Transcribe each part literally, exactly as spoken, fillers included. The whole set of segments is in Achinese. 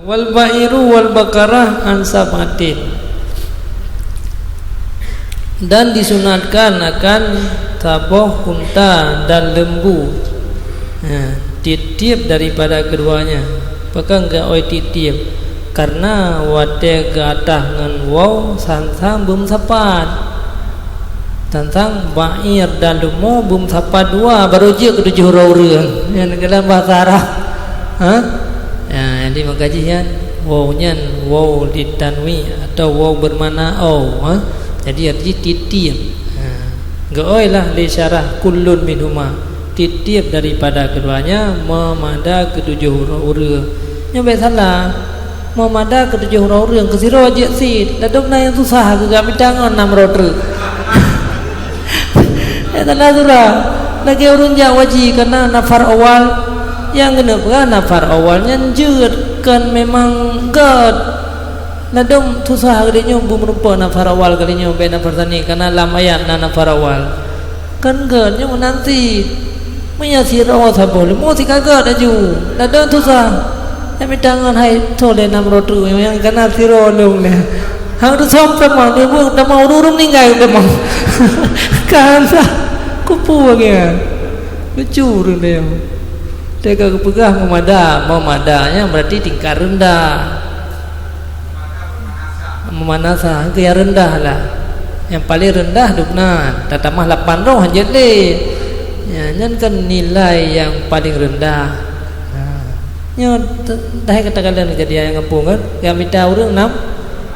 Wal ba'iru wal bakarah an sab'atin. Dan disunatkan akan saboh unta dan lembu, ha, tiep-tiep daripada keduanya. Pakon geuoi tiep-tiep? Karena watée geuatah ngon waw, sang-sang beumeusapat. Tantang ba'ir dan leumo beumeusapat dua, barô jeuet keu tujoh droe ureuëng. Nyan dalam bahasa Arab. Ha? Ya, jadi maka jih nyan, waw nyan waw ditanwi atau waw bermakna au, ha? Jadi arti tiep-tiep. Ha. Geuoi lah lé syarah kullun minhuma. Tiep-tiep daripada keduanya meumada keu tujoh droe ureuëng. Nyoe bék salah. Meumada keu tujoh droe ureuëng, keu sidroe jeuet cit, ladôm na nyang susah geugak mita ngon nam droe treuk. Nyang tanda surah, lagée ureuëng jak waji kana nafar awal, nyang keuneuk peugah nafar awal nyan jeuet, kon memang gét. Ladôm susah kali nyoe beumeureumpok nafar awal kali nyoe bék nafar sani, kana lam ayat na nafar awal. Kon gét nyoe meunan cit. Meunyoe sidroe saboh leumo sikagét laju, ladôm susah. Nyang mita ngon hai tho lé nam droe treuk nyang kana sidroe lom lé. Hang teusöm tamong, dia buet tamong, ureuëng-ureuëng ninggai tamong. Kan sah. Kupu lagée nyan. Lucu ureuëng dia. Teuka geupeugah meumada, meumada nyan berarti tingkat rendah. Meumada sa, keu nyang reundah lah. Nyang paleng reundah dum nan, tatamah lapan droe jeuet lé. Nya, nyan kan nilai nyang paleng reundah. Nah, nyoe t-, dahai katakan dan kejadian nyang gampông kan, geuh mita ureuëng nam,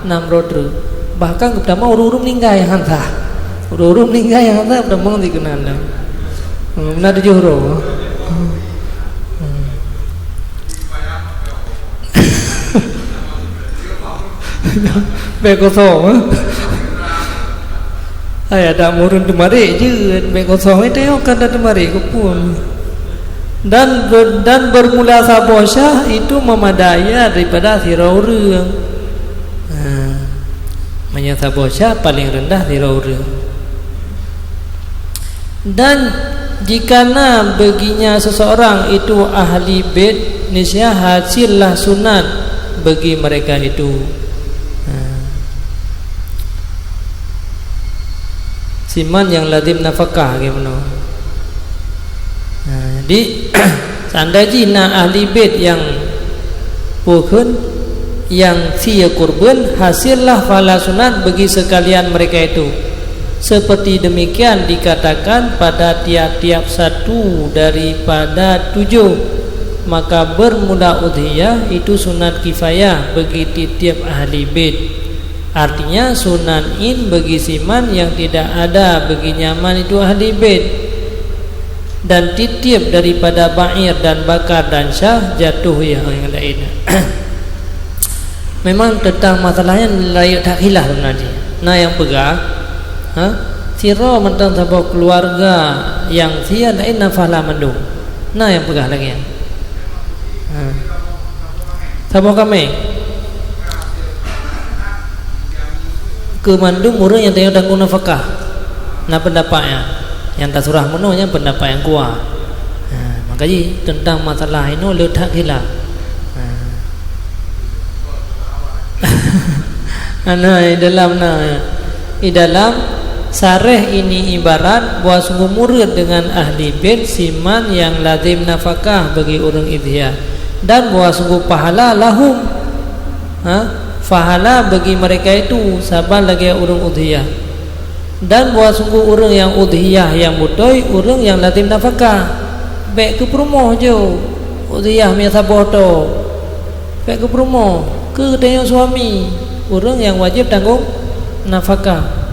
nam droe treuk. Bahkan geutamong ureuëng-ureuëng ninggai han sah. Ureuëng-ureuëng ninggai han sah, geutamong dikeunal dah. Hmm, na tujoh droe. Hmm. Bék kosong, eh? Hai, ada ureuëng teumarik jeuet, bék kosong, eh, tengok kan dah teumarik, keupeue. Dan ber-, dan bermula saboh syah itu memadai daripada sidroe ureuëng. Ha. Meunyoe saboh syah paleng reundah sidroe ureuëng. Dan jika na baginya seseorang itu ahli bait, niscaya hasillah sunat bagi mereka itu. Ha. Siman nyang lazim nafakah, geuh meunoe. Ha, jadi, seandai jih na ahli bait nyang peue kheun, nyang sie kurban, hasillah pahala sunat bagi sekalian mereka itu. Seperti demikian dikatakan pada tiap-tiap satu daripada tujuh, maka bermula udhiyah itu sunat kifayah bagi tiap-tiap ahli bait. Artinya, sunat in bagi siman nyang tidak ada bagi nyaman itu ahli bait. Dan tiep-tiep daripada ba'ir dan bakar dan syah jatuh nyang laén. Memang teuntang masalah nyan rayeuk that khilaf sebenarnya. Na nyang peugah, ha? Sidroe mantong saboh keuluwarga nyang sie laén na pahala mandum. Na nyang peugah lagée nyan. Ha. Saboh kaméng. Keu mandum ureuëng nyang tanyoe tanggong nafakah. Na peundapat nyan. Nyang tasurah meunoe nyan peundapat nyang kuat. Ha, maka jih teuntang masalah inoe le that khilaf. Ha. Ana, di dalam na, di dalam sareh ini ibarat bahwa sungguh murid dengan ahli bait siman nyang lazim nafakah bagi ureuëng idhiyah, dan bahwa sungguh pahala lahum, ha, pahala bagi mereka itu saban lagée ureuëng udhiyah. Dan bahwa sungguh ureuëng nyang udhiyah nyang beutôi, ureuëng nyang lazim nafakah. Bék keu peurumoh jih, udhiyah meusaboh toe. Bék keu peurumoh, keu geutanyoe suami, ureuëng nyang wajéb tanggong nafakah.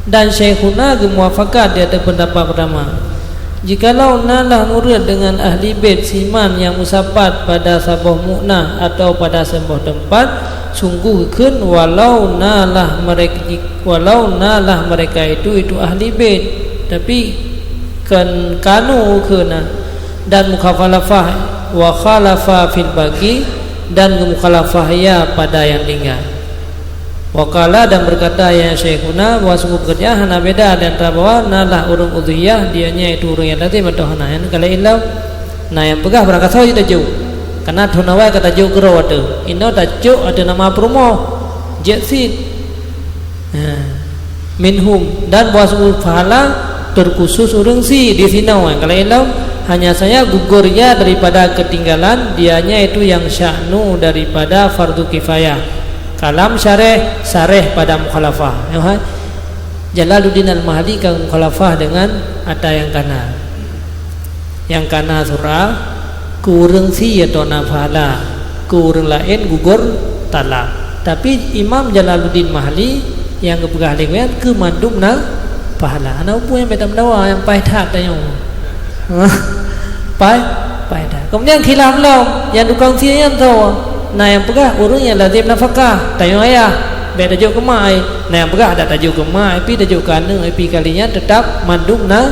Dan Syaikhuna geumuafakat di ateueh peundapat peurtama. Jikalau na lah murid dengan ahli bait siman nyang meusapat pada saboh mu'nah atawa pada saboh teumpat, sungguh kheun walau na lah mereka, walau na lah mereka itu, itu ahli bait, tapi kan kanu kheuna, dan mukhalafah, wa khalafa fil baqi, dan geumukhalafah ia pada nyang tinggai. Wa qala, dan berkata ya Syaikhuna, bahwa sungguh pekerjaan hana beda di antara bahwa na lah ureuëng udhiyah, dianya itu ureuëng nyang lazim atau hana, nyang kala ilau, na nyang peugah barangkasoe jitaju. Karena thon awai ka tajok keudroe ateueh. Inoe tacok ateueh nama peurumoh. Jeuet cit. Ha. Minhum. Dan bahwa seuumu pahala terkhusus ureuëng sie di sinoe. Kalau ilom, hanya saja gugur ia daripada ketinggalan, dianya itu yang sya'nu daripada fardu kifayah. Kalam syareh, syareh pada mukhalafah. Ya, ha? Jalaluddin Al-Mahali ka mukhalafah dengan ata nyang kana. Nyang kana sura, keu ureuëng sie na pahala, keu ureuëng laén gugur talak. Tapi Imam Jalaluddin Mahali nyang geupeugah lé gobnyan keu mandum na pahala. Hana peue nyang beda meudawa, nyang paih that tanyoe. Paih, paih that. Kemudian khilaf lom, nyang tukang sie nyan soe? Na nyang peugah ureuëng nyang lazem nafakah, tanyoe ayah. Bèk tajok keu mak ai. Na nyang peugah dak tajok keu mak ai, pi tajok keu aneuëk ai, pi kali nyan teutap mandum na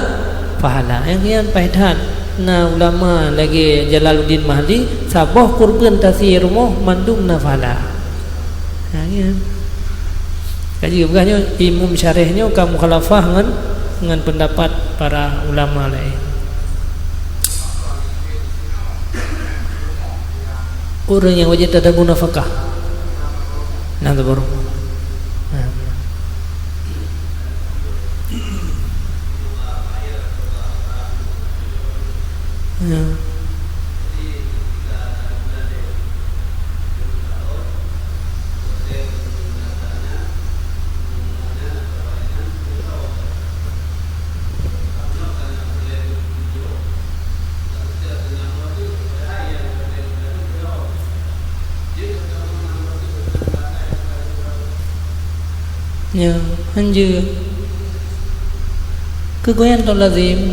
pahala. Nyang nyan paih that. Na ulama lagèe Jalaluddin Mahali, saboh kurban tasie rumoh mandum na pahala. Ha, nyan. Kaji peugah nyoe, Imam Syareh nyoe ka mukhalafah ngon, ngon pendapat para ulama laén. Ureuëng nyang wajéb tatanggung nafakah. Nah, tu baru. Nah. Ya. Ya, hanjeuet. Keu gobnyan toh lazem.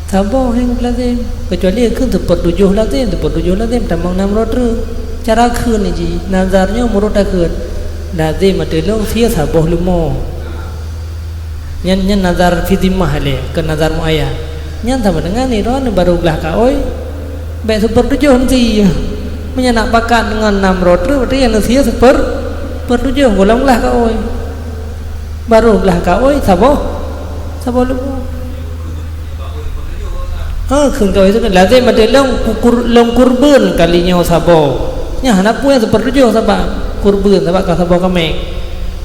Saboh nyang lazem. Kecuali keu seupeurtujoh lazem, seupeurtujoh lazem tamong nam droe treuk. Cara kheun jih, nazar nyoe meurot takheun. Lazem ateueh lôn sie saboh leumo. Nyan, nyan nazar fi zimmah lé, keu nazar muayyan. Nyan sama dengan nyoe droeneuh barô glah kaôi, bèk seupeurtujoh neusie. Meunyoe nak pakat ngon nam droe treuk, berarti nyang neusie seuper-, seupeurtujoh gohlom glah kaôi. Barô glah kaôi saboh, saboh leumo. Ha, kheun kaôi seukali. Lazem ateueh lôn kukur-, lôn kurban kali nyoe saboh. Nyan hana peue nyang seupeurtujoh sabab kurban, sabab ka saboh kaméng.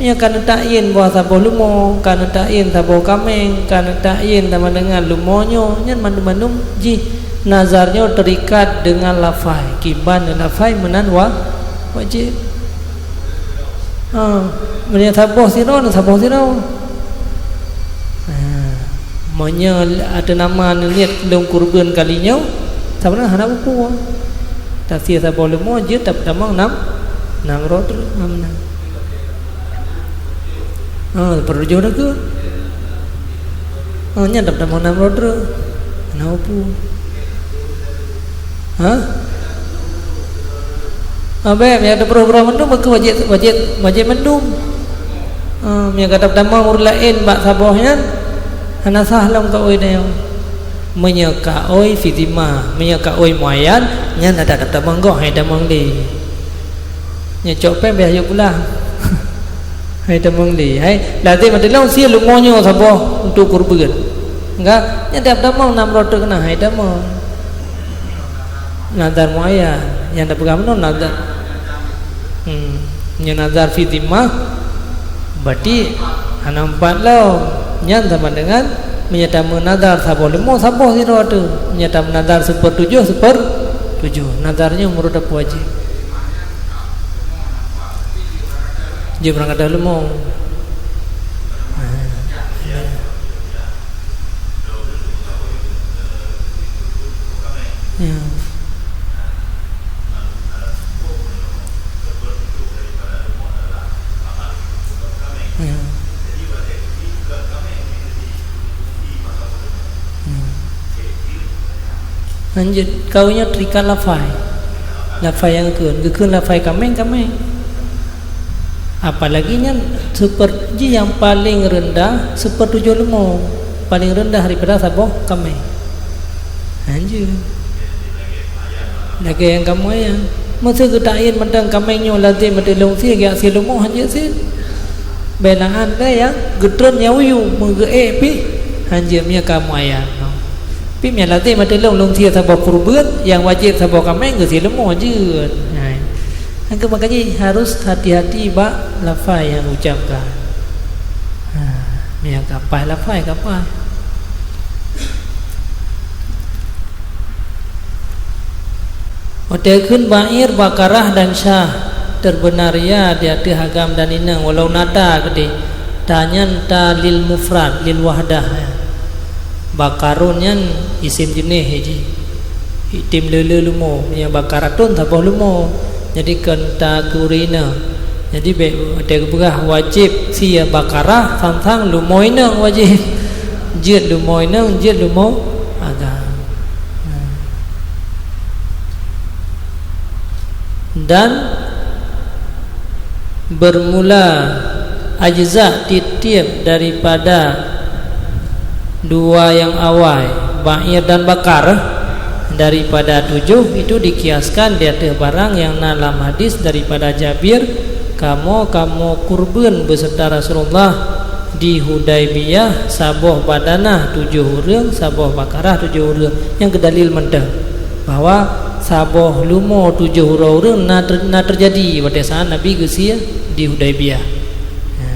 Meunyoe ka neutayin bahwa saboh leumo, ka neutayin saboh kaméng, ka neutayin sama dengan leumo nyoe, nyan mandum-mandum jih nazar nyoe terikat dengan lafai, kiban lafai meunan wa-, wajéb. Ha, meunyoe saboh sidroe, saboh sidroe. Ha, meunyoe ateueh nama neuniet lôn kurban kali nyoe, sabeuna hana peue-peue. Tasie saboh leumo jeuet tapeutamong nam, nam droe treuk, nam, nam. Ha, peutujoh dah keu. Ha, nyan tapeutamong nam droe treuk. Hana peue-peue. Ha? Abéh, meunyoe tapeureuh-peureuh mandum, maka wajéb, wajéb, wajéb mandum. Ha, meunyoe gata peutamong ureueng laén bak saboh nyan, hana sah lom kaôi nyoe. Meunyoe kaôi fi zimmah, meunyoe kaôi muayyan, nyan adak tapeutamong goh, hai tamong lé. Nyoe cok péng bèk yue pulang. Hai tamong lé, hai. Lazem ateueh lôn sie leumo nyoe saboh untuk kurban. Enggak, nyan tapeutamong nam droe treuk keunan, hai tamong. Nazar muayyan, nyang tapeugah meunan nazar. Hmm, nyoe nazar fi zimmah, berarti hana empat lom. Nyan sama dengan meunyoe tameunazar saboh leumo, saboh sidroe teuh. Meunyoe tameunazar seupeurtujoh, seupeurtujoh. Nazar nyoe meurot peue wajéb. Jeuet beurangkat leumo. Ha, ya. Ya. Ya. Ya. Lanjut, kaul nyoe terikat lafai. Lafai nyang geukheun, geukheun lafai kaméng, kaméng. Apalagi nyan seuper-, jih nyang paleng reundah seupeurtujoh leumo, paleng reundah daripada saboh kaméng. Hanjeuet. Lagèe nyang kamoe nyan. Meuseu geutayin mantong kaméng nyoe lazem ateueh lôn sie, geujak sie leumo, hanjeuet cit. Bèk na han lé nyang geutreun nyang uyueng, meugeuék pih, hanjeuet, meunyoe kamoe nyan. Tapi nyang lazem ateueh lôn, lôn sie saboh kurban, nyang wajéb saboh kaméng geusie leumo jeuet. Hai. Nyang keu makajih harus hati-hati bak lafai nyang ucapkan. Ha, nyang ka paih lafai ka paih. Watée kheun ba'ir, bakarah dan syah, teubeunar ia di ateueh agam dan inong, walau na ta keudeh, ta nyan ta lil mufrad, lil wahdah, ya. Bakarun nyan isim jeuneh jih. Item le-le leumo, meunyoe bakaratun saboh leumo. Jadi kon ta keu ureuëng inong. Jadi bék watée geupeugah wajéb sie bakarah, sang-sang leumo inong wajéb. Jeuet leumo inong, jeuet leumo agam. Dan bermula ajza tieb-tieb daripada dua nyang awai, ba'ir dan bakar, daripada tujoh, itu dikiaskan di ateueh barang nyang na lam hadis daripada Jabir, kamoe, kamoe kurban beserta Rasulullah di Hudaibiyah, saboh badanah tujoh ureuëng, saboh bakarah tujoh ureuëng, nyang keu dalil mantong bahwa saboh leumo tujoh uroe ureuëng na ter-, na teujadi watée saat Nabi geusie di Hudaibiyah. Ya.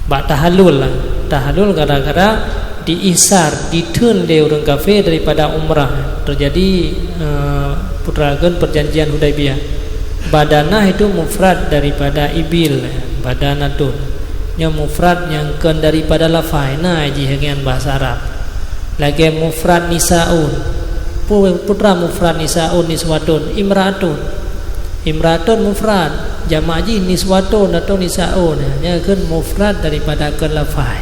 Bak tahallul lah. Tahallul gara-gara diisar, ditheun lé ureuëng kafé daripada umrah. Teujadi, eh, putra gen perjanjian Hudaibiyah. Badanah itu mufrad daripada ibil, badanatun. Nyoe mufrad nyang kon daripada lafai, na jih ngian bahasa Arab. Lagée mufrad nisaun. Pu-, putra mufrad nisaun, niswatun, imraatun. Imraatun mufrad, jamak jih niswatun atau nisaun. Nyan kheun mufrad daripada kon lafai.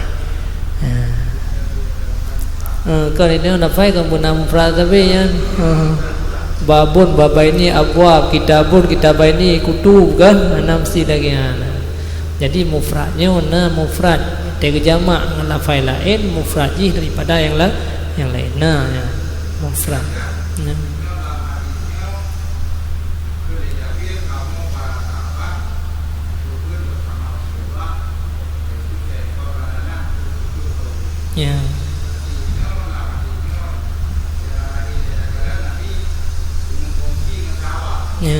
Ha. Eh, kon ini lafai kon beuna mufrad tapi nyan. Ha. Babun, babaini, abwab, kitabun, kitabaini, kutub kan? Hana mesti lagée nyan. Jadi mufrad nyoe na mufrad, teujamak ngon lafai laén, mufrad jih daripada nyang la-, nyang laén. Na, ya, mufrad. Ya. Ya. Ya.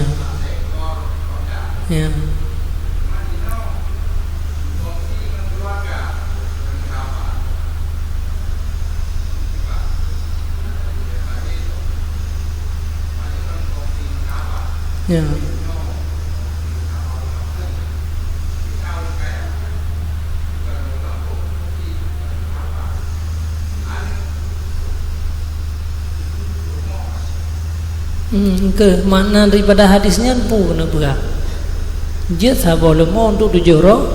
Ya. Ya. Hmm, keu makna daripada hadis nyan peue keuneuk peugah? Jeuet saboh leumo untuk tujoh droe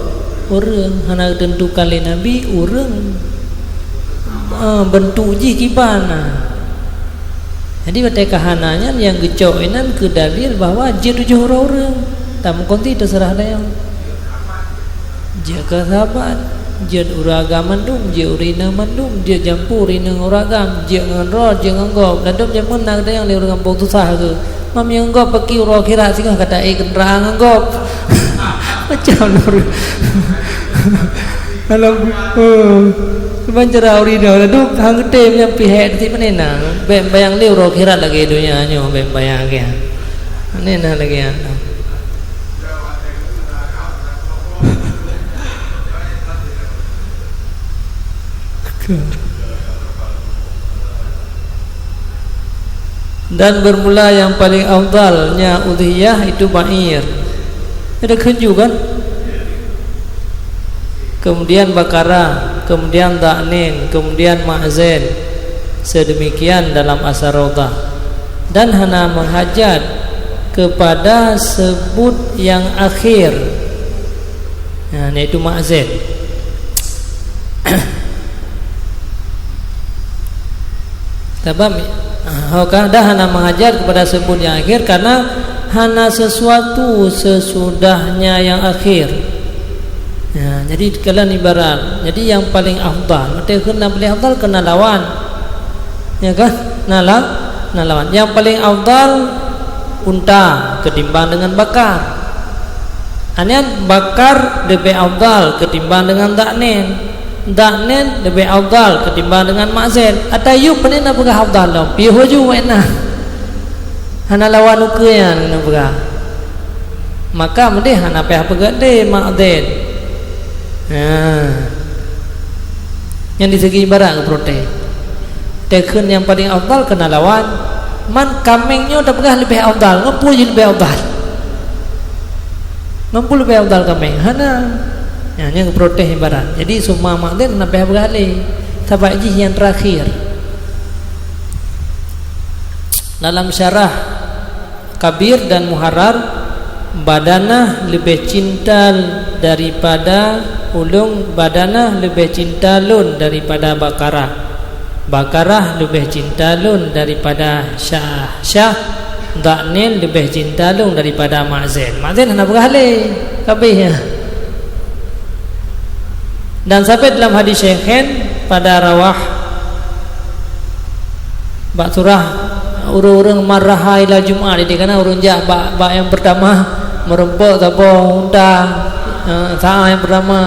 ureuëng, hana geuteuntukan lé Nabi ureuëng, eh, beuntuk jih kiban na. Jadi watée ka hana nyan nyang geucok inan keu dalil bahwa jeuet tujoh droe ureuëng. Tameukonti teuseurah dayang. Jeuet keu sahabat, jeuet ureuëng agam mandum, jeuet ureuëng inong mandum, jeuet jampu ureuëng inong ureuëng agam, jeuet ngon droe, jeuet ngon gob. Ladôm jameun na geutanyoe lé ureuëng gampông susah keu. Mam nyang gob paki uroe akhirat singoh ka taék keuneuraan ngon gob. Macam ureuëng. Kalau, oh, cuman cara ureuëng inong ladôm hang geutem nyang pih hék di mana na. Bék bayang lé uroe akhirat lagée donya nyoe, bék bayang lagée. Aneh na lagée nyan. Dan bermula yang paling afdalnya udhiyah itu ba'ir. Ada keju kan? Kemudian bakara, kemudian dha'nin, kemudian ma'zen. Sedemikian dalam Asar Raudhah. Dan hana menghajat kepada sebut yang akhir. Nah, yaitu ma'zen. Sabab, ah, ho ka dah hana menghajat kepada sebut yang akhir karena hana sesuatu sesudahnya yang akhir. Ya, jadi kalian ibarat, jadi yang paling afdal, maksudnya kena paling afdal kena lawan. Ya kan? Nah, la-, nah, lawan. Yang paling afdal unta ketimbang dengan bakar. Hanya bakar lebih afdal ketimbang dengan dha'nin. Dak nyan leubeh afdal ketimbang dengan Mak Zain. Ata yub pane na peugah afdal lom. Piôh baju wék na. Hana lawan ukeue nyan na peugah. Maka meudeh hana payah peugah lé Mak Zain. Ha. Nyan di segi ibarat geuprotes. Teukheun nyang paling afdal keunan lawan, man kaméng nyoe tapeugah leubeh afdal, ngon peue jih leubeh afdal? Ngon peue leubeh afdal kaméng? Hana. Nyan, nyan geuprotes ibarat. Jadi, summa Mak Zain hana payah peugah lé, sabab jih nyang teurakhir. Dalam syarah Kabir dan Muharrar, Badanah leubeh cinta daripada ulôn, Badanah leubeh cinta lôn daripada Bakarah. Bakarah leubeh cinta lôn daripada Syah. Syah, Dha'nain leubeh cinta lôn daripada Mak Zain. Mak Zain hana peugah lé, ka abéh nyan. Dan sabit lam hadis Syaikhain pada rawah bak surah ureuëng-ureuëng marraha ilal Jumat, jadi kana ureuëng jak bak, bak nyang peurtama meurumpok saboh unta, eh, saát nyang peurtama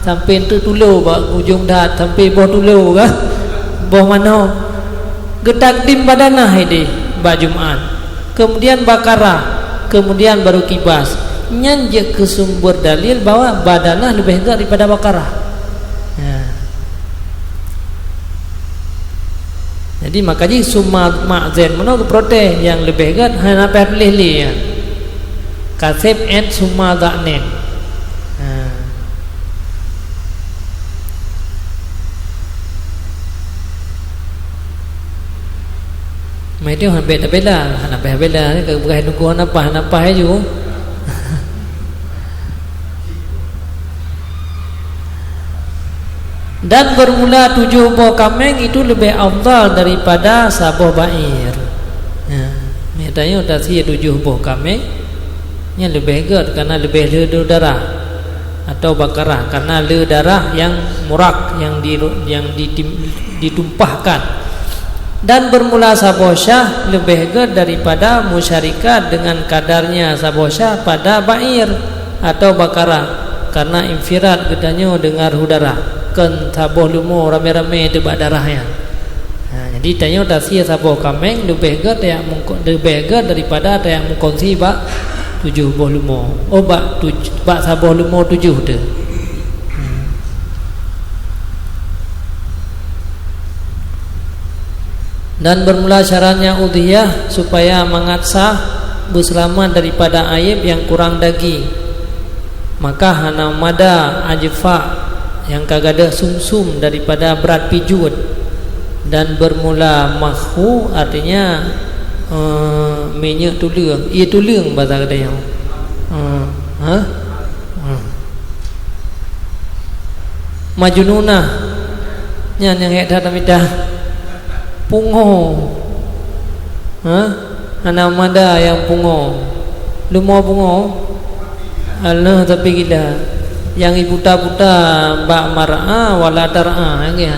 sampai enteuk tulo bak ujong that, sampai boh tulo ka, boh manok. Geutakdim Badanah idéh bak Jumat. Kemudian Bakarah, kemudian baru Kibas. Nyan jeuet keu sumber dalil bahwa Badanah leubeh gét daripada Bakarah. Ya. Jadi, maka jih summa Mak Zain meunoe geuprotes, nyang leubeh gét hana payah tuléh lé nyan. Kaseb and summa Dha'nain. Ha. Meunyoe han bèk tabela, hana payah bela, ka peugah nunggu hana paih, hana paih aju. Dan bermula tujoh boh kaméng itu leubeh afdal daripada saboh bair. Ya, meunyoe tanyoe tasie tujoh boh kaméng, nyan leubeh gét, karena leubeh le darah. Atau bakarah, karena le darah nyang murak, nyang di, nyang ditim-, ditumpahkan. Dan bermula saboh syah leubeh gét daripada musyarikat dengan kadarnya saboh syah pada bair atau bakarah, karena infirad geutanyoe deungon darah, kon saboh leumo ramé-ramé teuh bak darah nyan. Ha, jadi tanyoe tasie saboh kaméng leubeh gét tajak meuko-, leubeh gét daripada tajak meukonsi bak tujoh boh leumo. Oh, bak tuj-, bak saboh leumo tujoh teuh. Hmm. Dan bermula syaratnya udhiyah supaya mangat sah, beuseulamat daripada aéb nyang kurang daging. Maka hana mada ajfa nyang ka gadôh sumsum daripada brat pijeuet, dan bermula makhu, artinya, eh, minyeuk tuleueng, ié tuleueng basa geutanyoe. Eh, ha? Eh. Majnunah, nyan nyang hék that tamita. Pungo. Ha? Hana mada nyang pungo. Leumo pungo? Alah, tapi gila. Nyang iputa-puta bak mar'a wala tar'a, ya.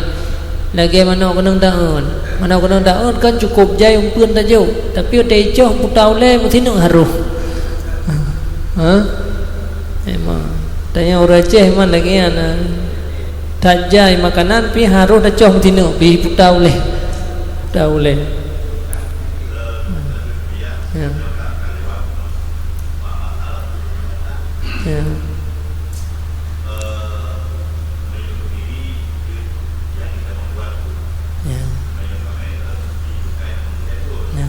Lagèe manok keunong daun. Manok keunong daun kan cukup jai umpeuen tajok, tapi watèe icoh puta ulèe meusineuk harôh. Ha? Memang. Tanyoe ureueng Aceh memang lagèe nyan. Tajai makanan pih harôh tacoh meusineuk, pih puta ulèe. Puta ulèe. Ya. Ya. Ya. Ya.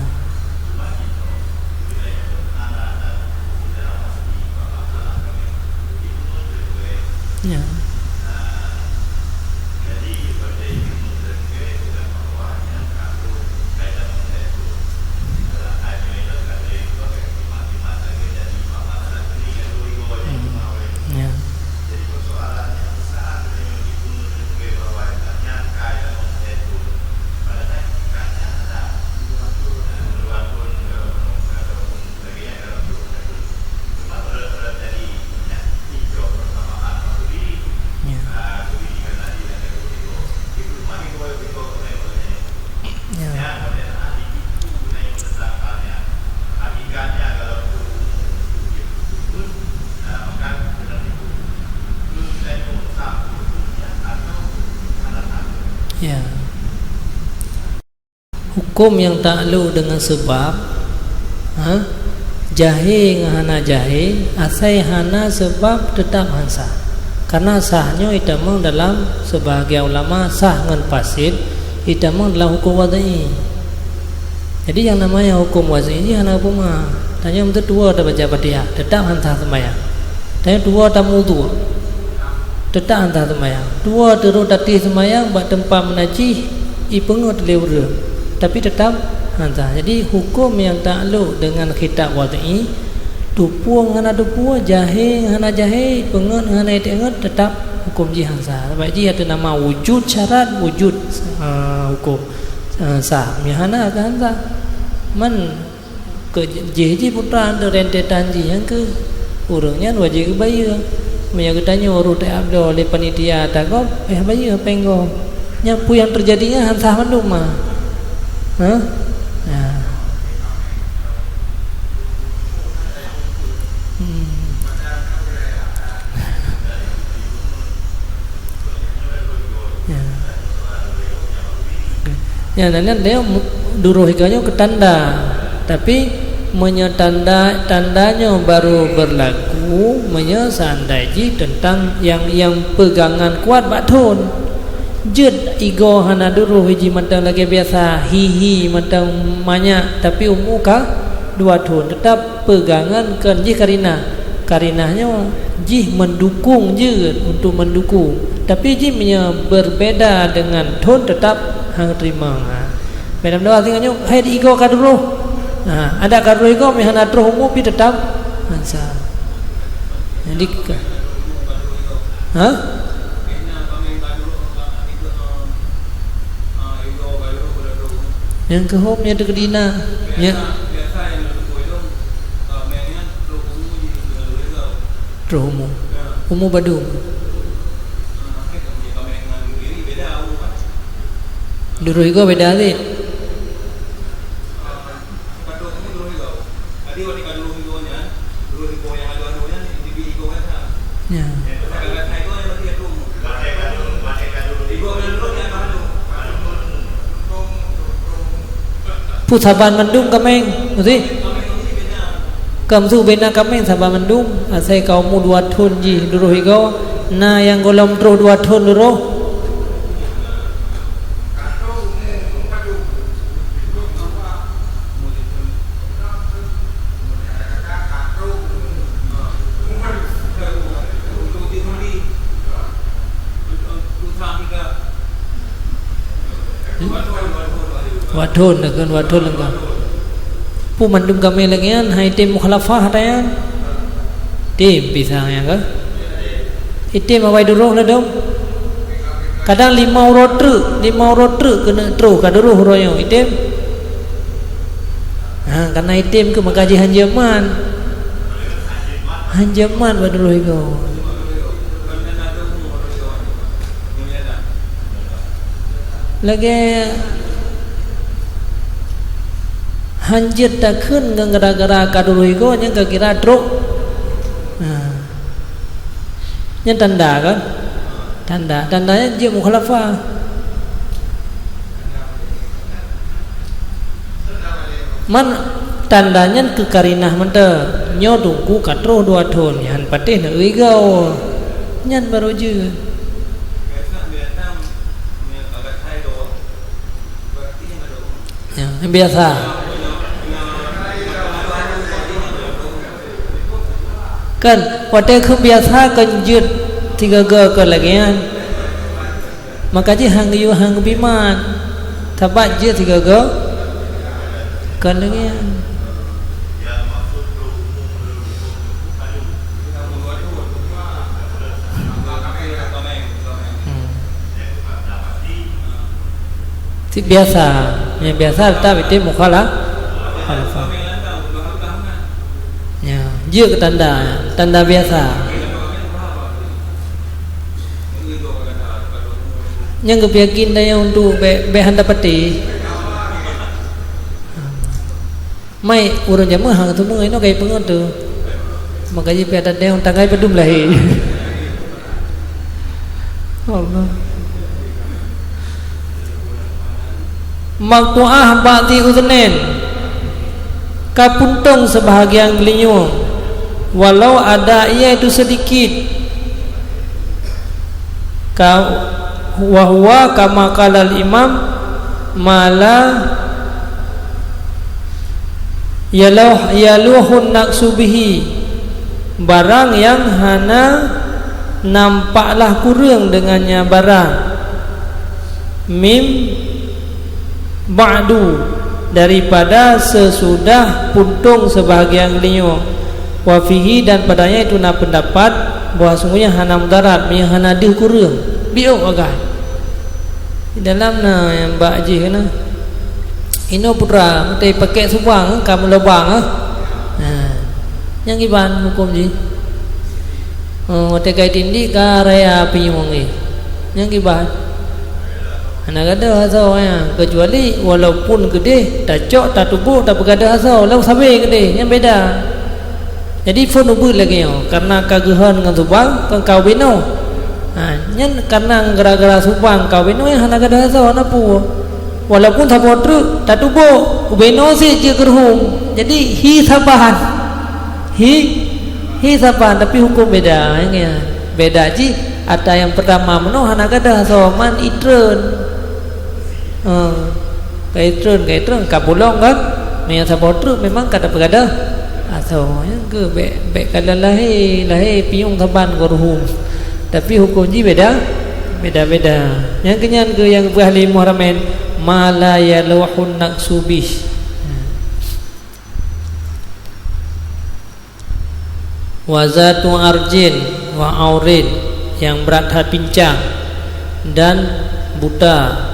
Ya. Hmm. Ya. Ya. Huköm nyang taklok deungon seubab, ha? Jahé ngon hana jahé, asai hana seubab teutab han sah. Karena sah nyoe itamong dalam, seubahagian ulama, sah ngon fasid itamong dalam huköm wad'i. Jadi nyang namanya huköm wad'i jih hana peue ma. Tanyoe meuteutuwoe tabaca Fatihah, teutab han sah seumayang. Tanyoe tuwoe tameuwudhu, teutab han sah seumayang. Tuwoe teurôh tatéh seumayang bak teumpat meunajih, ipeungeuet lé ureuëng, tapi teutab han sah. Jadi huköm nyang taklok deungon khitab wad'i, tupue ngon hana tupue, jahé ngon hana jahé, ipeungeuet ngon hana ipeungeuet, teutab huköm jih han sah. Sabab jih ateueh nama wujud syarat, wujud, eh, huköm, eh, sah. Meunyo hana, kan han sah. Man Keu jih, jih putra, rentetan jih nyang keu ureuëng nyan wajéb geubayeue. Meunyoe geutanyoe rôh teuabloe lé panitia tagob, eh, bayeue péng gob. Nyan peue nyang teujadi nyan han sah mandum ma. Hah? Nah. Hmm. Ya. Ya, dan nyan lé mu-, duroh igoe nyoe keu tanda. Tapi meunyoe tanda, tanda nyoe baru beurlaku meunyoe seandai jih teuntang nyang, nyang peugangan kuat bak thon. Jeuet igoe hana duroh jih mantong lagée biasa, hi-hi mantong manyak, tapi umu ka dua thon, teutab peugangan kon jih karinah. Karinah nyoe jih meundukong jeuet, untuk meundukong. Tapi jih meunyoe beurbeda deungon thon, teutab han teurimong. Ha. Beda meudoa singoh nyoe, hai di igoe ka duroh. Ha, adak ka duroh igoe, meuhana troh umu pih teutab han sah. Jadi ka-, ha? Nyang keuhom nyan teukeudina. Nya. Troh umu. Umu badum. Duroh igoe beda lé. Ya. Peue saban mandum kaméng, meusti? Ka meusu bena kaméng saban mandum, asai ka umu dua thon jih duroh igoe, na nyang gohlom troh dua thon duroh. Dua thon, dua thon lengkap. Peue mandum kaméng lagée nyan, hai tem mukhalafah ata nyan. Tem pisang nyan ka. Item awai duroh ladom. Kadang limong uroe treuk, limong uroe treuk keuneuk troh ka duroh uroe nyoe item. Ha, kana item keu maka jih hanjeut man. Hanjeut man bak duroh igoe. Lagée hanjeut takheun ngon gara-gara ka duroh igoe nyang ka kira trok. Ha. Nyan tanda kan? Tanda, tanda nyan jeuet mukhalafah. Man tanda nyan keu karinah mantong. Nyoe teungku ka troh dua thon, nyan patéh na igoe. Nyan barô jeuet. Ya, biasa. Kan, watée kheun biasa kan jeuet sigoe-goe kon lagée nyan. Maka jih han geuyue han geubimat. Sabab jeuet sigoe-goe kon lagée nyan. Hmm. Cit biasa, nyang biasa teutap item mukhala-, mukhalafah. Ya, jeuet keu tanda, tanda biasa. Nyang geupeuyakin tanyoe untuk bék, bék hana patéh. Mai ureuëng jameun hang teumé inoe kai peungeut tu. Maka jih piadat dayong tanggai padum lahé. Allah. Maqtu'ah ba'di udhnain, ka puntông seubahagian geulinyueng, walau ada ié itu seudikit. Ka, wa huwa kama qalal imam, ma la yaluh, yaluhun naqsu bihi, barang nyang hana nampaklah kureueng deungon nyan barang. Mim ba'du, daripada sesudah puntông seubahagian geulinyueng. Wa fihi, dan padanya itu na peundapat bahwa sungguhnya hana mudarat, meunyoe hana deuh kureueng. Biôk agak. Di dalam na nyang bak jih na. Inoe putra, meutai pakèk subang, ka meulobang, ah. Ha. Nyang kiban hukôm jih. Oh, watèe ka itindik ka raya pinyueng jih. Nyang kiban. Hana gadôh asoe nyan, keucuali walaupun keudeh, tacok, tatubôk, tapeugadôh asoe, lom sabé keudeh, nyan beda. Jadi phôn ubeuet lagèe nyoe, kareuna ka geuhon ngon subang, kon ka ubenoe. Ha, nyan kareuna gara-gara subang ka ubenoe, hana gadôh asoe, hana peue. Walaupun saboh treuk, tatubôk, ubenoe cit jeuet keu ruhueng. Jadi, hi saban. Hi, hi saban, tapi hukôm beda, nyan. Beda jih, ata nyang peurtama meunoe hana gadôh asoe, man itreun. Ha, ka itreun, ka itreun, ka pulông kan? Meunyoe saboh treuk memang ka tapeugadôh asoe, nyan keuh bèk, bèk ka lahé, lahé pinyueng saban ngon ruhueng. Tapi hukôm jih beda, beda-beda. Nyang keunyan keuh nyang geupeugah lé Imam Haramain, ma la yaluhun naqsu bih. Wa zatu arjin wa aurin, nyang brat that pincang dan buta.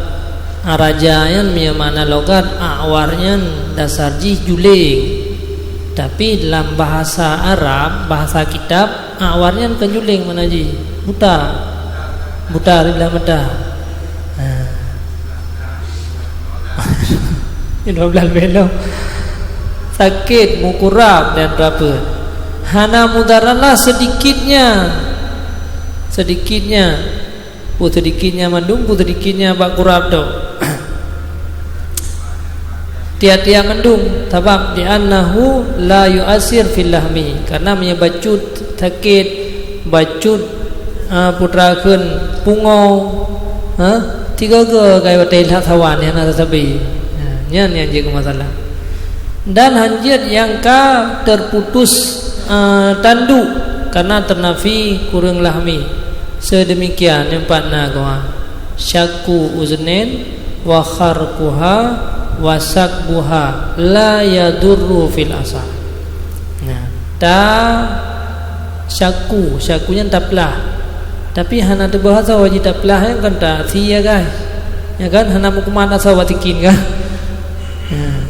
Araja nyan meunyoe makna logat, awar nyan dasar jih juléng. Tapi lam bahasa Arab, bahasa kitab, awar nyan kon juléng makna jih, buta. Buta riblah mata. Ha. Dua belas belom. Sakét, mukurab dan rapat. Hana mudarat lah seudikitnya. Seudikitnya. Peue seudikitnya mandum, peue seudikitnya bak kurab tu. Tiap-tiap mandum, sabab li'annahu la yu'assir fil lahmi, karena meunyoe bacut sakét, bacut, ah, putra kheun pungo, ha, tiga-tiga kai watèe that sawan nyang na sabe. Ha, nyan nyang jeuet keu masalah. Dan hanjeuet nyang ka terputus, ah, tanduk karena ternafi kureueng lahmi. Seudeumikian nyan pat na goa. Syakku uznain wa kharquha wa sakbuha la yadurru fil asah. Nah, ta syakku, syakku nyan taplah. Tapi hana teuboh asoe jih taplah nyan kan ta si ya kan. Ya kan hana meukumat asoe bak sikin kan. Nah,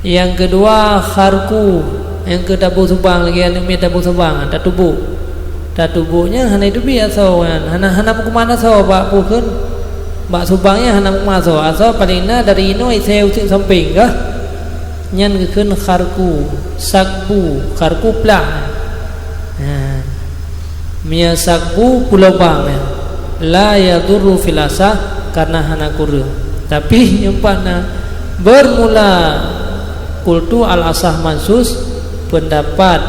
nyang keudua kharqu, nyang keu taboh subang lagèe aneuk miet taboh subang, tatubôk. Tatubôk nyan hana teubiet asoe nyan, hana, hana meukumat asoe bak peue kheun, bak subang nyan hana meukumat asoe. Asoe paleng na dari inoe isé uteuk sampéng kah. Nyan geukheun kharqu, sakbu, kharqu plah. Ha. Meunyoe sakbu pulobang nyan, la yadurru fil asah, karena hana kureueng. Tapi nyoe pat na, bermula qultu al asah mansus, pendapat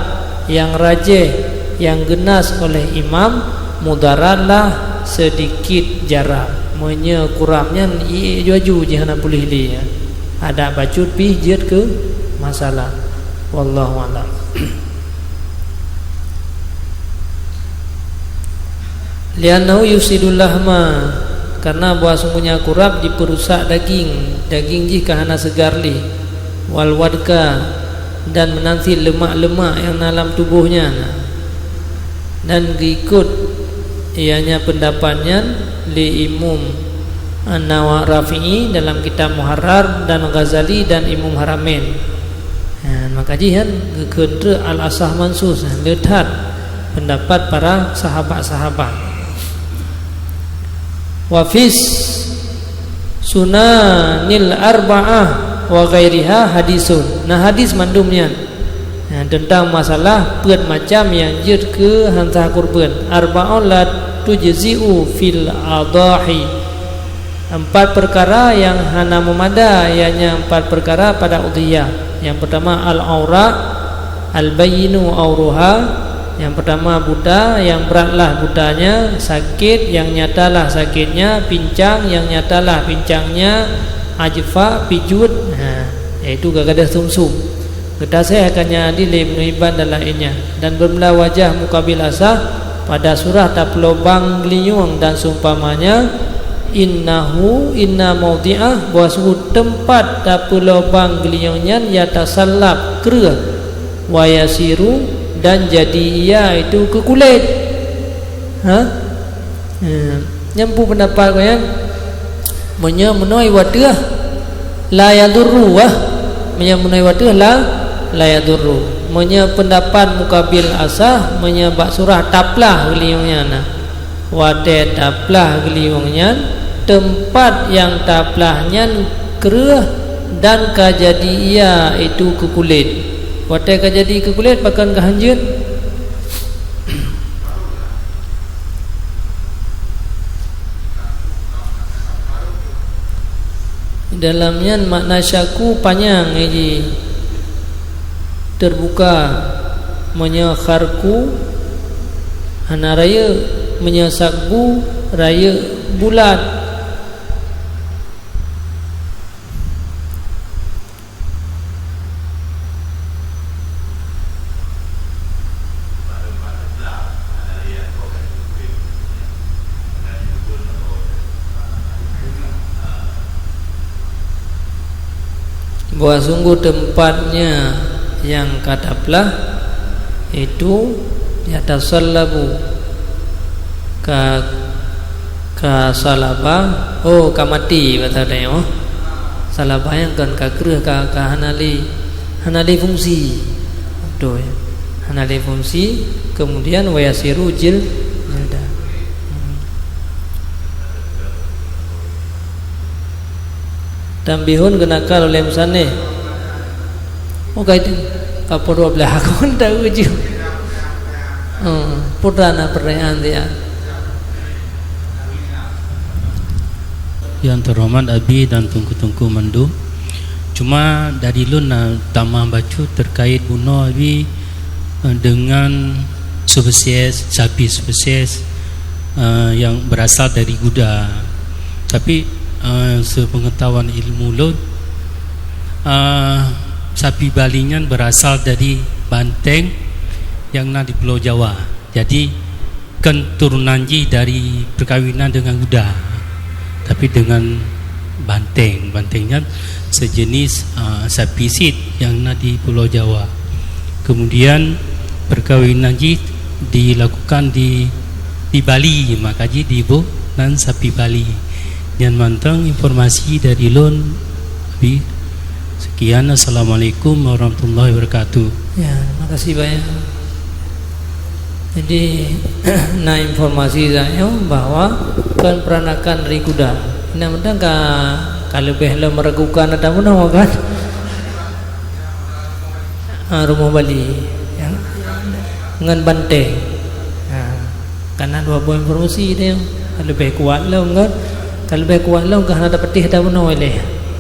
nyang rajih, nyang geunas oleh imam, mudarat lah seudikit jarak. Meunyoe kurab nyan iék ju-aju jih hana puléh lé, ya. Adak bacut pih jeuet keu masalah. Wallahu a'lam. Li'annahu yufsidul lahma, karena bahwa sungguhnya kurab jipeurusak daging, daging jih ka hana seugar lé, wal wadka, dan meunan cit leumak-leumak nyang na lam tuboh nyan. Dan geuikot ianya peundapat nyan lé Imum An-Nawawi Rafi'i dalam kitab Muharrar dan Ghazali dan Imum Haramain. Ha, maka jih nyan geukheun treuk al-asah mansus, le that peundapat para sahabat-sahabat. Wa fis sunanil arba'ah wa ghairiha hadisun. Nah, hadis mandum nyan. Ha, teuntang masalah peuet macam nyang jeuet keu han sah kurban. Arba'un la tujzi'u fil adhahi. Empat perkara yang hana meumada, ianya empat perkara pada udhiyah. Yang pertama al-aura, al-bayyinu auruha. Yang pertama buta, yang beratlah butanya, sakit, yang nyatalah sakitnya, pincang, yang nyatalah pincangnya, ajfa, pijut, ha, yaitu gagadeh sumsum. Geutaseh akan nyang adil lé Ibnu Hibban dan lainnya. Dan beumeulah wajah mukabil asah pada surah tapeulobang geulinyueng dan seumpamanya, innahu, inna maudhi'ah, bahwa sungguh teumpat tapeulobang geulinyueng nyan yatasallab, kreueh, wa yasiru, dan jadi ia itu keu kulét. Ha? Hmm. Nyan peue peundapat gobnyan? Meunyoe meunoe wateuh la yadurru, wah. Meunyoe meunoe wateuh la, la yadurru. Meunyoe peundapat mukabil asah, meunyoe bak surah taplah geulinyueng nyan na. Watée taplah geulinyueng nyan, teumpat nyang taplah nyan kreueh dan ka jadi ia itu keu kulét. Watée ka jadi keu kulét, pakon ka hanjeuet? Dalam nyan makna syaku panyang, eh, jih teubuka. Meunyoe kharku hana rayeuk, meunyoe sakbu rayeuk bulat. Bahwa sungguh tempatnya yang ka taplah itu yatasallabu ka, ka salaba, oh, ka maté, bahasa tanyoe. Salaba nyan kon ka kreueh, ka, ka hana lé, hana lé fungsi. Beutôi. Hana lé fungsi, kemudian wayasiru jil-, jilda. Hmm. Tanbihun geunakal ulée musannif. Oh, ka itu. Ka peuet dua belas akun tahu je. Hmm, putra na pertanyaan dia. Yang terhormat Abi dan teungku-teungku mandum. Cuma dari lôn na tamah bacut terkait bunoe Abi, eh, dengan spesies, sapi spesies, eh, yang berasal dari Guda. Tapi, eh, sepengetahuan ilmu lôn, eh, sapi Bali nyan berasal dari banteng yang na di Pulau Jawa. Jadi, kon turunan jih dari perkawinan dengan Guda, tapi dengan banteng. Banteng nyan sejenis, ah, sapi sit yang na di Pulau Jawa. Kemudian perkawinan jih dilakukan di, di Bali, maka jih diboh nan sapi Bali. Nyan mantong informasi dari lôn, Abi. Sekian, assalamualaikum warahmatullahi wabarakatuh. Ya, terima kasih banyak. Jadi, na informasi tanyoe bahwa kon peranakan dari Guda. Nah, mantong ka, ka leubeh lom meragukan ata bunoe kan? Ah, rumoh Bali, ya. Ngon banteng. Ha, kana dua boh informasi dia. Ka leubeh kuat lom kan? Ka leubeh kuat lom ka hana tapatéh ata bunoe lé.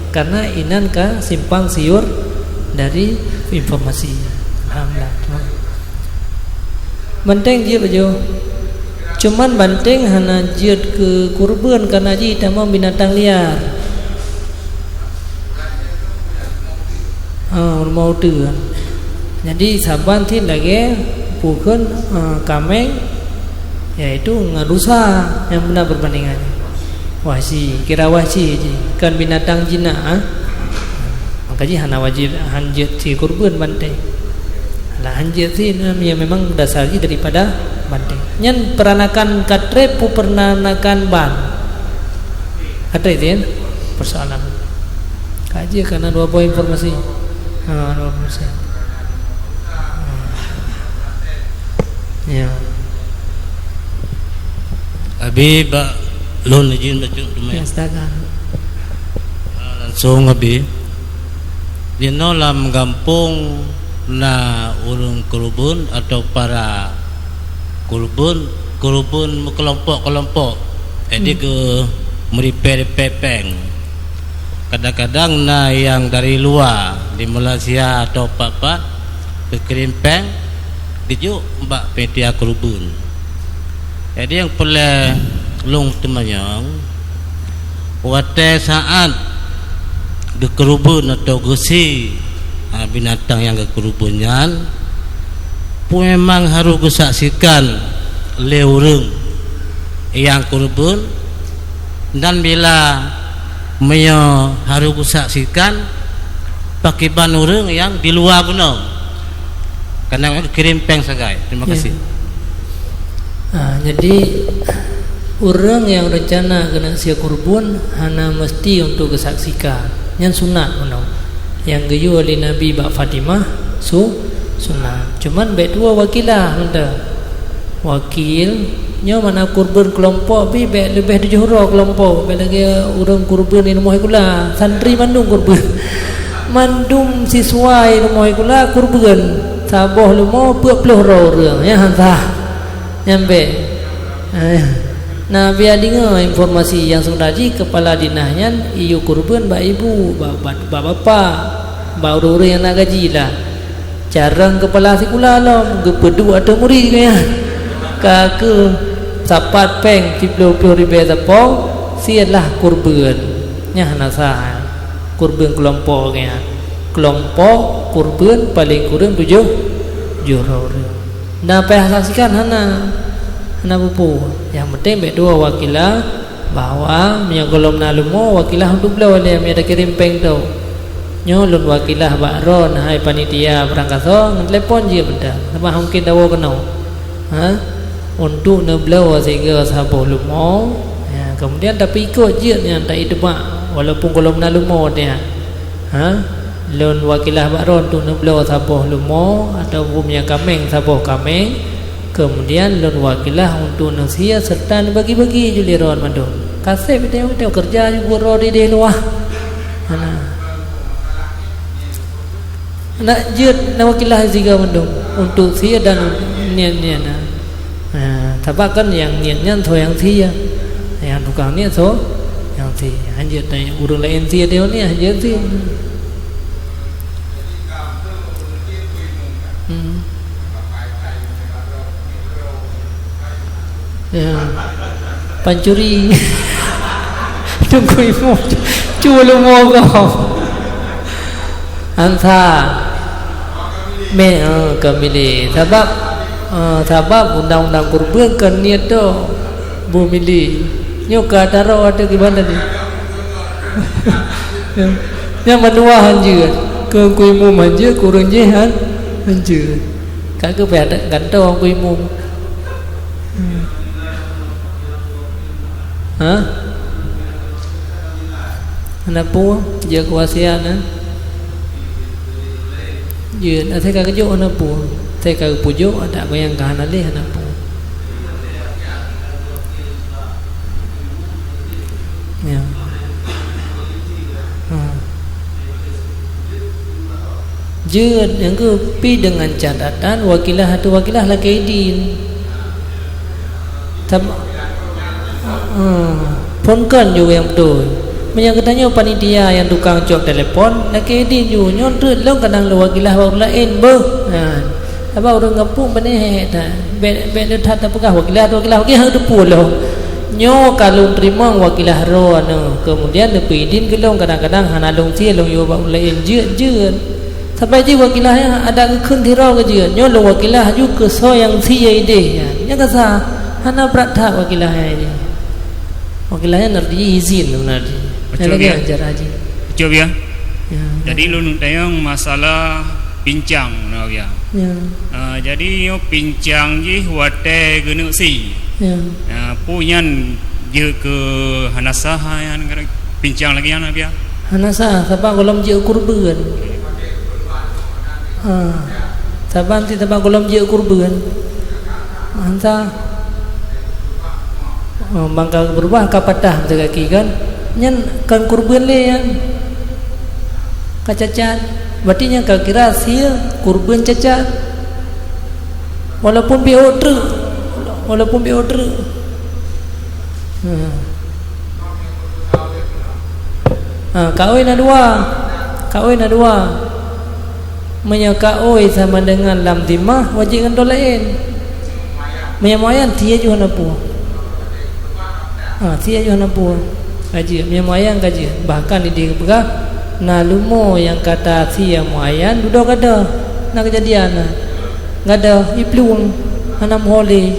Karena inan ka simpang siur dari informasi. Alhamdulillah. Banteng jeuet bajoe. Cuman banteng hana jeuet keu kurban karena jih tamong binatang liar. Ha, rumoh uteuen. Jadi saban cit lagée pukon, eh, kaméng, yaitu ngon rusa nyang beuna perbandingan. Wahsy, kira wahsy jih, kon binatang jinak, ah. Maka jih hana wajéb hanjeuet si kurban banteng. Lah hanjeuet si, ya memang dasar jih daripada banteng. Nyan peranakan ka trép pu peranakan ban. Ka trép jih, ya? Persoalan. Ka jeuet kana dua boh informasi. Ha, dua boh informasi. Ya. Abi bak lôn izin bacut teumé. Ya, silakan. Ah, langsung Abi. Di noe lam gampông na ureuëng keureubeuen atau para keureubeuen, keureubeuen meukelompok-kelompok. Jadi, hmm, keu meuripèe-ripèe pèng. Kadang-kadang na nyang dari luwa, di Malaysia atau pat-pat, geukirém pèng, geujok bak panitia keureubeuen. Jadi nyang peureulèe lôn teumanyong, watèe saat geukeureubeuen atau geusie, ha, binatang nyang geukeureubeuen nyan, peue memang harôh geusaksikan lé ureueng nyang keureubeuen, dan bila meunyoe harôh geusaksikan pakriban ureueng nyang di luwa bunoe, kareuna geukirém pèng sagai. Terima kasih. Ha, jadi, ureueng nyang reuncana keuneuk sie keureubeuen hana meusti untuk geusaksikan. Nyan sunat meunoe. Nyang geuyue lé Nabi bak Fatimah su-, sunat. Cuman bèk dua wakilah mantong. Wakil, nyoe mana keureubeuen keulompok pih bèk leubeh tujoh droe keulompok, bèk lagèe ureueng keureubeuen di rumoh sikula, santri mandum keureubeuen. Mandum siswa di rumoh sikula keureubeuen, saboh leumo peuet ploh droe ureueng, nyan han sah. Nyan bèk. Eh. Nah, bia deungö informasi nyang seubeunar jih, keupala dinas nyan iyue keureubeuen bak ibu, bak, bak, bak bapak, bak ureueng-ureueng nyang na gaji lah. Carông keupala sikula lom geupeuduek ateueh murit geuh nyan. Ka keuh sapat pèng siploh ploh ribèe sapo, sie lah keureubeuen. Nyan hana sah. Keureubeuen keulompok geuh nyan. Keulompok keureubeuen paleng kureueng tujoh, tujoh droe ureueng. Na payah saksikan hana, hana peue-peue. Nyang penting bèk dua wakilah, bahwa meunyoe gohlom na leumo, wakilah untuk bloe lé, meunyoe takirém pèng tu. Nyoe lôn wakilah bak droen, hai panitia beurangkasoe, ngon telepon jih mantong. Sabab mungken tawoe keunoe. Ha? Untuk neubloe sigoe saboh leumo, ya, kemudian tapeuikot jeuet nyan taiteumak, walaupun gohlom na leumo nyan. Ha? Lôn wakilah bak droen untuk neubloe saboh leumo ataupun meunyoe kaméng saboh kaméng, kemudian lôn wakilah untuk neusie serta neubagi-bagi ju lé droen mandum. Ka sép teuh, teuh keureuja ju buet droe di deh luwah. Hana. Nak jeuet na wakilah sigoe mandum untuk sie dan niet-niet na. Ha, sabab kan nyang niet nyan soe nyang sie. Nyang tukang niet soe nyang sie. Hanjeuet tanya ureueng laén sie teuh niet, hanjeuet sie. Hmm. Ya. Pancuri. Teungku Imum. Cuba leumo kau. Ansa. Meh, eh, keu milék. Sabab, eh, sabab undang-undang keureubeuen kon niet tu beu milék. Nyoe ka taroe ateueh kiban tadi. Nyan mandua hanjeuet. Keu Teungku Imum hanjeuet, keu ureueng jéh han-, hanjeuet. Ka geupeuhadab gantoe Teungku Imum. Hmm. Ha? Hana peue, jeuet keu wasiat, eh? Jeuet, asai ka geujok hana peue. Asai ka geupeujok, adak goyang ka hana lé, hana peue. Ya. Ha. Jeuet nyang keuh pi dengan catatan wakilah atau wakilah lakèe idin. Tam-, ha, phon kon ju nyang beutôi. Meunyoe geutanyoe panitia nyang tukang cok telepon, lakèe idin ju, nyoe treuk lôn kadang lôn wakilah bak ureueng laén beuh. Ha. Sabab ureueng gampông beuneuh that. Bèk, bèk le that tapeugah wakilah, wakilah, wakilah, teupeu lom. Nyoe ka lôn teurimong wakilah droeneuh, keumudian neupeuidin keu lôn, kadang-kadang hana lôn sie lôn yue bak ureueng laén jeuet-jeuet. Saban jih wakilah nyan adak geukheun sidroe keu jeuet. Nyoe lôn wakilah ju keu soe nyang sie idéh nyan. Nyan ka sah, hana brat that wakilah nyan jih. Wakilah nyan arti jih izin seubeunar jih. Nyan lagèe ajaran jih. Betul ya? Ya. Jadi lôn tanyong masalah pincang, nah, ya. Ya. Ah, jadi nyoe pincang jih watèe geuneuk sie. Ya. Ah, peue nyan jeuet keu hana sah nyan pincang lagèe nyan, ya? Hana sah, sabab gohlom jeuet keureubeuen. Ha. Sabab, sabab gohlom jeuet keureubeuen. Hana sah. Oh, mangka beurubah ka patah mata gaki kan? Nyan kan keureubeuen lé nyan. Ka cacat. Berarti nyan ka kira sie keureubeuen cacat. Walaupun beuôt treuk. Walaupun beuôt treuk. Hmm. Ha, kaôi na dua. Kaôi na dua. Meunyoe kaôi sama dengan lam zimah, wajéb gantoe laén. Meunyoe muayyan, sie jih hana peue. Ha, sie jih hana peue. Ka jeuet, meunyoe muayyan ka jeuet. Bahkan di geupeugah, na leumo nyang ka tasie muayyan, dudoe ka deuh. Na keujadian na. Ka deuh, iplueng, hana meuho lé.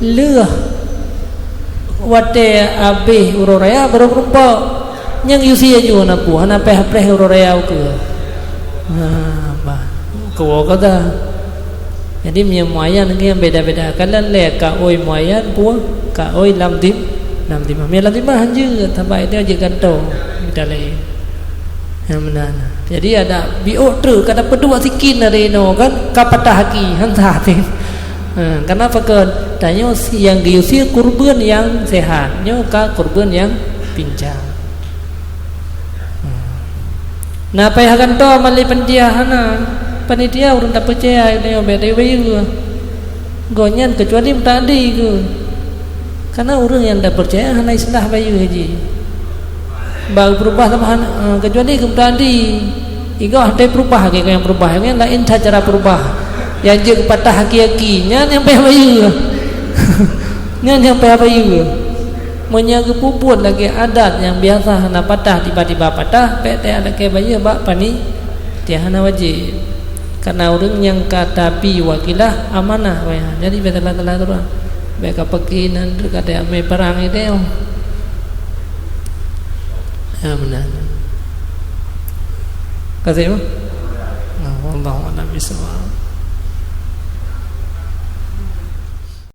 Lheueh watée abéh uroe raya, barô meurumpok. Nyang yusie jih hana peue, hana preh-preh uroe raya ukeue. Ha, bah. Kuwoe ka deuh. Jadi, meunyoe muayyan nyan beda-beda. Kalon lé kaôi muayyan peue, kaôi lam zim-, lam zimah. Meunyoe lam zimah han jeuet, sabab itu jeuet gantoe. Beda laén. Nyang meunan. Jadi, adak biôk treuk, ka tapeuduek sikin dari inoe kan, ka patah aki, han sah teuh. Ha, kenapa kon? Tanyoe si nyang geuyusie kurban nyang sehat, nyoe ka kurban nyang pincang. Na payah gantoe mali panitia hana. Panitia ureuëng tapeucaya nyoe bék tayue bayeue. Gobnyan keucuali meuta'addi keu. Karena ureuëng nyang tapeucaya hana istilah bayeue jih. Bak peurubah sama hana, eh, keucuali keu meuta'addi. Igoe hana peurubah lagée nyang peurubah. Nyang laén that cara peurubah. Nyang jeuet patah aki-aki. Nyan nyang payah bayeue. Nyan nyang payah bayeue. Meunyoe geupeubuet lagée adat nyang biasa hana patah, tiba-tiba patah, bék teuka bayeue bak panitia, hana wajéb. Karena ureuëng nyang ka tabi wakilah amanah wayah. Jadi bék salah-salah tu lah. Bék ka pakai nan tu ka amai parang itu. Ya benar. Kasih, Bang. Nah, wallahu a'lam bishawab.